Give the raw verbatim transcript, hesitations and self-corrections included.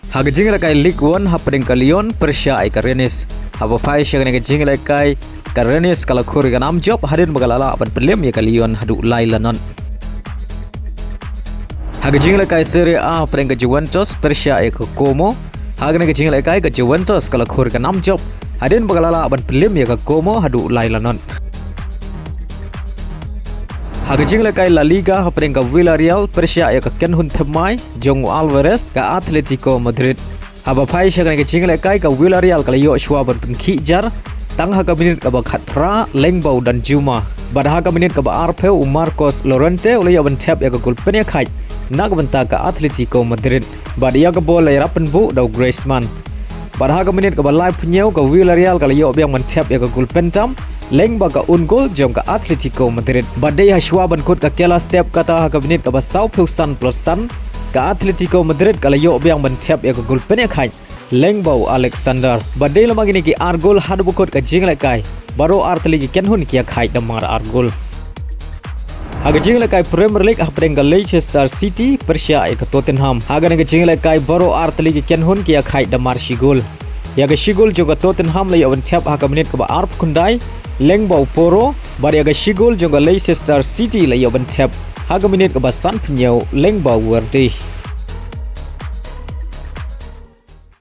Ha ka jingïalehkai Ligue One hapdeng ka Lyon pyrshah ïa ka Rennes. Haba phai sha kane ka jingïalehkai, ka Rennes ka la khur ïa ka nam jop hadien ba ka la lah ban pynlem ïa ka Lyon haduh lai la not. Ha ka jingïalehkai Serie A hapdeng ka Juventus pyrshah ïa ka Como. Ha kane ka jingïalehkai ka Juventus ka la khur ïa ka nam jop hadien ba ka la lah ban pynlem ïa ka Como haduh lai la not. Ha ka jingïalehkai La Liga hapdeng ka Villarreal pyrshah ïa ka kynhun thymmai jong u Alvarez, ka Atletico Madrid. Haba phai sha kane ka jingïalehkai ka Villarreal ka la ïoh shuwa ban pynkhih jar tang ha ka minit kaba khatphra lyngba u Danjuma. Bad ha ka minit kaba arphew u Marcos Llorente u la ïoh ban thep ïa ka gol pynïakhaid na ka bynta ka Atletico Madrid. Bad ïa ka bol la ïarap pynbuh da u Griezmann. Bad ha ka minit kaba laiphew hynñiew ka Villarreal ka la ïoh biang ban thep ïa ka gol pyntam lyngba ka own goal jong ka Atletico Madrid. Bad dei ha shuwa ban kut ka kela step kata ha ka minit kaba sawphew san plus san, ka Atletico Madrid ka la ïoh biang ban thep ïa ka gol pynïakhaid lyngba u Alexander. Bad dei lem ma kine ki ar gol haduh ba kut ka jingïalehkai, baroh ar tylli ki kynhun ki ïakhaid da mar ar gol. Ha ka jingïalehkai Premier League hapdeng ka Leicester City pyrshah ïa ka Tottenham. Ha kane ka jingïalehkai baroh ar tylli ki kynhun ki ïakhaid da mar shi gol. Ïa ka shi gol jong ka Tottenham la ïoh ban thep ha ka minit kaba arphew khyndai lyngba u Porro, bad ïa ka shi gol jong ka Leicester City la ïoh ban thep ha ka minit kaba sanphew hynñiew lyngba u Vardy.